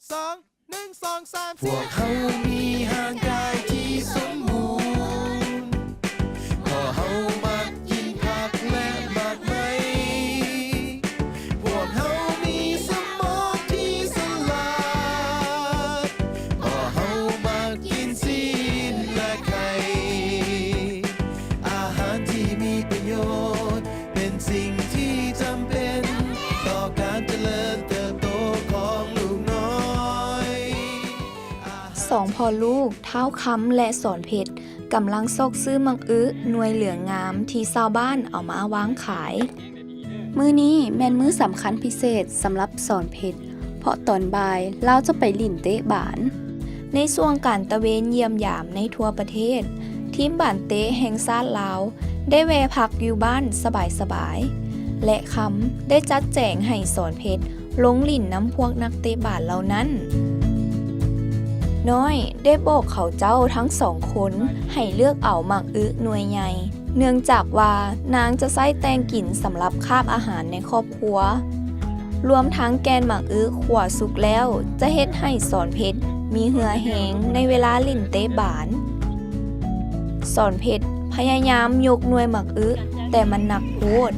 ສອງ ໜຶ່ງ ສອງ ສາມ ສີ່ ພວກເຮົາມີຮ່າງກາຍທີ່ສົມບູນ ເພາະເຮົາມັກກິນຜັກແລະໝາກໄມ້. ພວກເຮົາມີສະໝອງທີ່ສະຫຼາດ ເພາະເຮົາມັກກິນຊີ້ນແລະໄຂ່. ອາຫານທີ່ມີປະໂຫຍດ ເປັນສິ່ງທີ່ຈຳເປັນຕໍ່ການຈະເລີນເຕີບໂຕຂອງລູກນ້ອຍ. ສອງພໍ່ລູກ ທ້າວຄຳ ແລະ ສອນເພັດ ກຳລັງຊອກຊື້ໝາກອຶໜ່ວຍເຫຼືອງງາມທີ່ຊາວບ້ານເອົາມາວາງຂາຍ. ມື້ນີ້ແມ່ນມື້ສຳຄັນພິເສດສຳລັບສອນເພັດ ເພາະຕອນບ່າຍລາວຈະໄປຫຼິ້ນເຕະບານ. ໃນຊ່ວງການຕະເວນຢ້ຽມຢາມໃນທົ່ວປະເທດ, ທີມບານເຕະແຫ່ງຊາດລາວໄດ້ແວ່ພັກຢູ່ບ້ານສະບາຍໆ ແລະ ຄຳໄດ້ຈັດແຈງໃຫ້ສອນເພັດລົງຫຼິ້ນນຳພວກນັກເຕະບານເຫຼົ່ານັ້ນ. ນ້ອຍໄດ້ບອກເຂົາເຈົ້າທັງສອງຄົນໃຫ້ເລືອກເອົາໝາກອຶໜ່ວຍໃຫຍ່ ເນື່ອງຈາກວ່ານາງຈະໃຊ້ແຕ່ງກິນສຳລັບຄາບອາຫານໃນຄອບຄົວ, ລວມທັງແກ່ນໝາກອຶຂົ້ວສຸກແລ້ວ ຈະເຮັດໃຫ້ສອນເພັດມີເຫື່ອແຮງໃນເວລາຫຼິ້ນເຕະບານ. ສອນເພັດພະຍາຍາມຍົກໜ່ວຍໝາກອຶ, ແຕ່ມັນໜັກໂພດ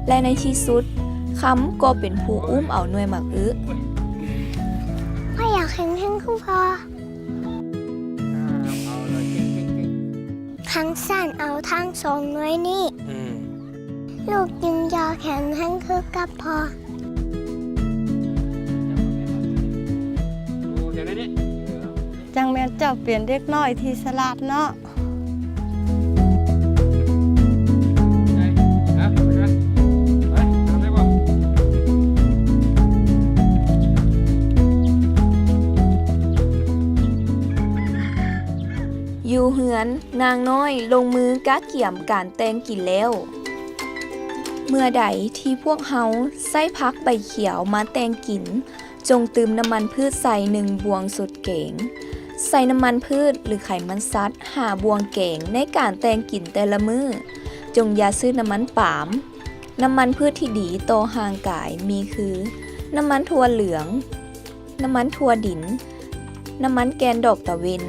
ແລະ ໃນທີ່ສຸດ ຄຳກໍເປັນຜູ້ອຸ້ມເອົາໜ່ວຍໝາກອຶ. ຂ້ອຍຢາກແຂງແຮງຄືພໍ່. ຄັນຊັ້ນເອົາທັງສອງໜ່ວຍນີ້ ອືມ ລູກຈຶ່ງຈະແຂງແຮງຄືກັບພໍ່. ຈັ່ງແມ່ນເຈົ້າເປັນເດັກນ້ອຍທີ່ສະຫຼາດເນາະ. ຢູ່ເຮືອນ, ນາງນ້ອຍລົງມືກະກຽມການແຕ່ງກິນແລ້ວ. ເມື່ອໃດທີ່ພວກເຮົາໃຊ້ຜັກໃບຂຽວມາແຕ່ງກິນ, ຈົ່ງຕື່ມນ້ຳມັນພືດໃສ່ໜຶ່ງບ່ວງສົດແກງ. ໃສ່ນ້ຳມັນພືດ ຫຼື ໄຂມັນສັດ ຫ້າບ່ວງແກງໃນການແຕ່ງກິນແຕ່ລະມື້. ຈົ່ງຢ່າຊື້ນ້ຳມັນປາມ. ນ້ຳມັນພືດທີ່ດີຕໍ່ຮ່າງກາຍມີຄື ນ້ຳມັນຖົ່ວເຫຼືອງ, ນ້ຳມັນຖົ່ວດິນ, ນ້ຳມັນແກ່ນດອກຕາເວັນ.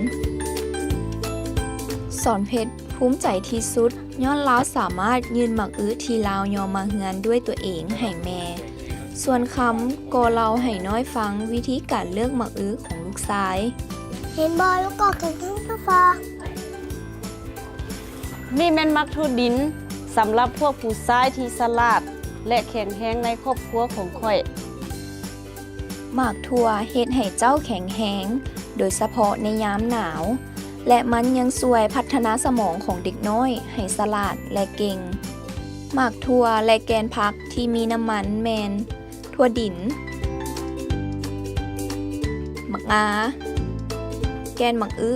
ສອນເພັດພູມໃຈທີ່ສຸດ ຍ້ອນລາວສາມາດຍື່ນໝາກອຶທີ່ລາວຍໍມາເຮືອນດ້ວຍຕົວເອງໃຫ້ແມ່. ສ່ວນຄຳກໍເລົ່າໃຫ້ນ້ອຍຟັງວິທີການເລືອກໝາກອຶຂອງລູກຊາຍ. ເຫັນບໍ່ ລູກກໍເກັ່ງໆ ຄືພໍ່. ນີ້ແມ່ນໝາກຖົ່ວດິນ ສຳລັບພວກຜູ້ຊາຍທີ່ສະຫຼາດ ແລະ ແຂງແຮງໃນຄອບຄົວຂອງຂ້ອຍ. ໝາກຖົ່ວເຮັດໃຫ້ເຈົ້າແຂງແຮງ, ໂດຍສະເພາະໃນຍາມໜາວ, ແລະ ມັນຍັງຊ່ວຍພັດທະນາສະໝອງຂອງເດັກນ້ອຍໃຫ້ສະຫຼາດ ແລະ ເກັ່ງ. ໝາກຖົ່ວ ແລະ ແກ່ນຜັກທີ່ມີນ້ຳມັນແມ່ນ ຖົ່ວດິນ, ໝາກງາ, ແກ່ນໝາກອຶ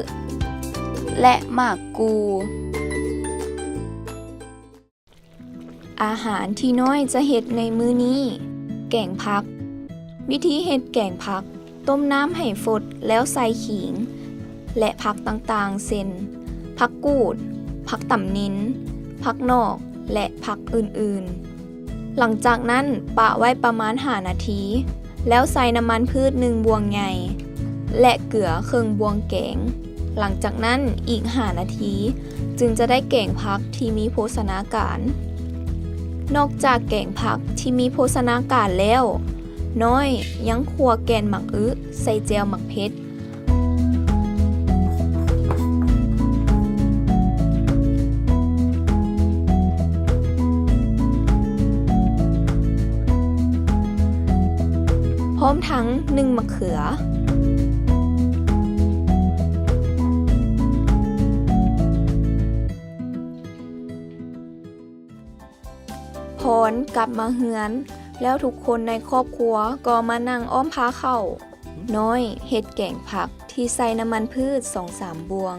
ແລະ ໝາກກູ່. ອາຫານທີ່ນ້ອຍຈະເຮັດໃນມື້ນີ້, ແກງຜັກ. ວິທີເຮັດແກງຜັກ, ຕົ້ມນ້ຳໃຫ້ຟົດແລ້ວໃສ່ຂີງ ແລະ ຜັກຕ່າງໆ ເຊັ່ນ ຜັກກູດ, ຜັກຕຳນິນ, ຜັກນອກ ແລະ ຜັກອື່ນໆ. ຫຼັງຈາກນັ້ນປະໄວ້ປະມານຫ້ານາທີ. ແລ້ວໃສ່ນ້ຳມັນພືດໜຶ່ງບ່ວງໃຫຍ່ ແລະ ເກືອເຄິ່ງບ່ວງແກງ. ຫຼັງຈາກນັ້ນອີກຫ້ານາທີ ຈຶ່ງຈະໄດ້ແກງຜັກທີ່ມີໂພຊະນາການ. ນອກຈາກແກງຜັກທີ່ມີໂພຊະນາການແລ້ວ, ນ້ອຍຍັງຂົ້ວແກ່ນໝາກອຶໃສ່ແຈ່ວໝາກເຜັດ. ພ້ອມທັງໜຶ້ງໝາກເຂືອ. ພອນກັບມາເຮືອນ ແລ້ວທຸກຄົນໃນຄອບຄົວກໍມານັ່ງອ້ອມພາເຂົ້າ. ນ້ອຍເຮັດແກງຜັກທີ່ໃສ່ນ້ຳມັນພືດສອງສາມບ່ວງ.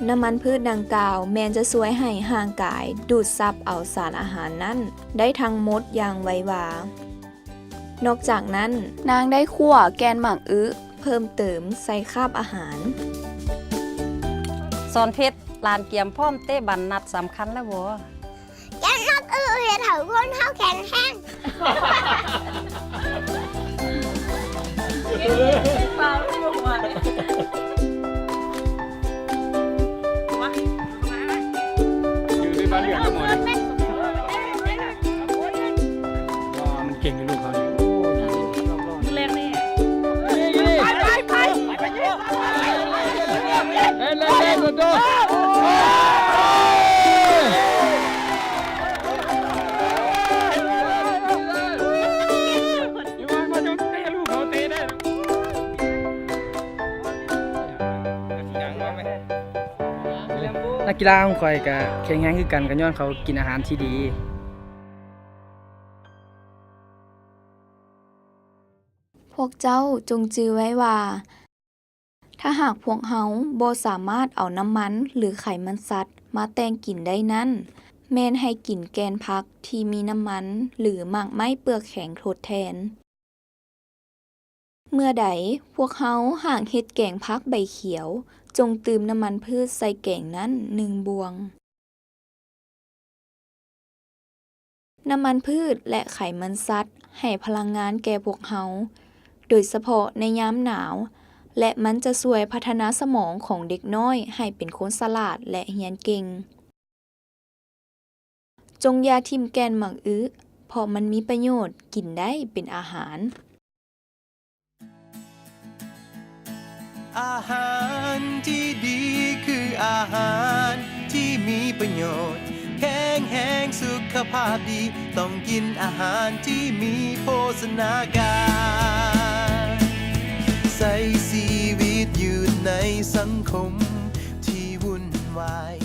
ນ້ຳມັນພືດດັ່ງກ່າວແມ່ນຈະຊ່ວຍໃຫ້ຮ່າງກາຍດູດຊັບເອົາສານອາຫານນັ້ນໄດ້ທັງໝົດຢ່າງໄວວາ. ນອກຈາກນັ້ນ, ນາງໄດ້ຂົ້ວແກ່ນໝາກອຶເພີ່ມເຕີມໃສ່ຄາບອາຫານ. ສອນເພັດ, ຫຼານກຽມພ້ອມເຕະບານນັດສຳຄັນແລ້ວບໍ? ແກ່ນໝາກອຶເຮັດໃຫ້ຄົນເຮົາແຂງແຮງ. ເກັ່ງເກັ່ງ ປ້າ ນັກກິລາຂອງຂ້ອຍກະແຂງແຮງຄືກັນ ກະຍ້ອນເຂົາກິນອາຫານທີ່ດີ. ພວກເຈົ້າຈົ່ງຈື່ໄວ້ວ່າ ຖ້າຫາກພວກເຮົາບໍ່ສາມາດເອົານ້ຳມັນ ຫຼື ໄຂມັນສັດມາແຕ່ງກິນໄດ້ນັ້ນ, ແມ່ນໃຫ້ກິນແກ່ນຜັກທີ່ມີນ້ຳມັນ ຫຼື ໝາກໄມ້ເປືອກແຂງທົດແທນ. ເມື່ອໃດພວກເຮົາຫາກເຮັດແກງຜັກໃບຂຽວ, ຈົ່ງຕື່ມນ້ຳມັນພືດໃສ່ແກງນັ້ນໜຶ່ງບ່ວງ. ນ້ຳມັນພືດ ແລະ ໄຂມັນສັດໃຫ້ພະລັງງານແກ່ພວກເຮົາ, ໂດຍສະເພາະໃນຍາມໜາວ, ແລະ ມັນຈະຊ່ວຍພັດທະນາສະໝອງຂອງເດັກນ້ອຍໃຫ້ເປັນຄົນສະຫຼາດ ແລະ ຮຽນເກັ່ງ. ຈົ່ງຢ່າຖິ້ມແກ່ນໝາກອຶ, ເພາະມັນມີປະໂຫຍດ, ກິນໄດ້ເປັນອາຫານ. ອາຫານທີ່ດີຄືອາຫານທີ່ມີປະໂຫຍດ, ແຂງແຮງສຸຂະພາບດີ, ຕ້ອງກິນອາຫານທີ່ມີໂພຊະນາການ. ໃຊ້ຊີວິດຢູ່ໃນສັງຄົມທີ່ວຸ່ນວາຍ,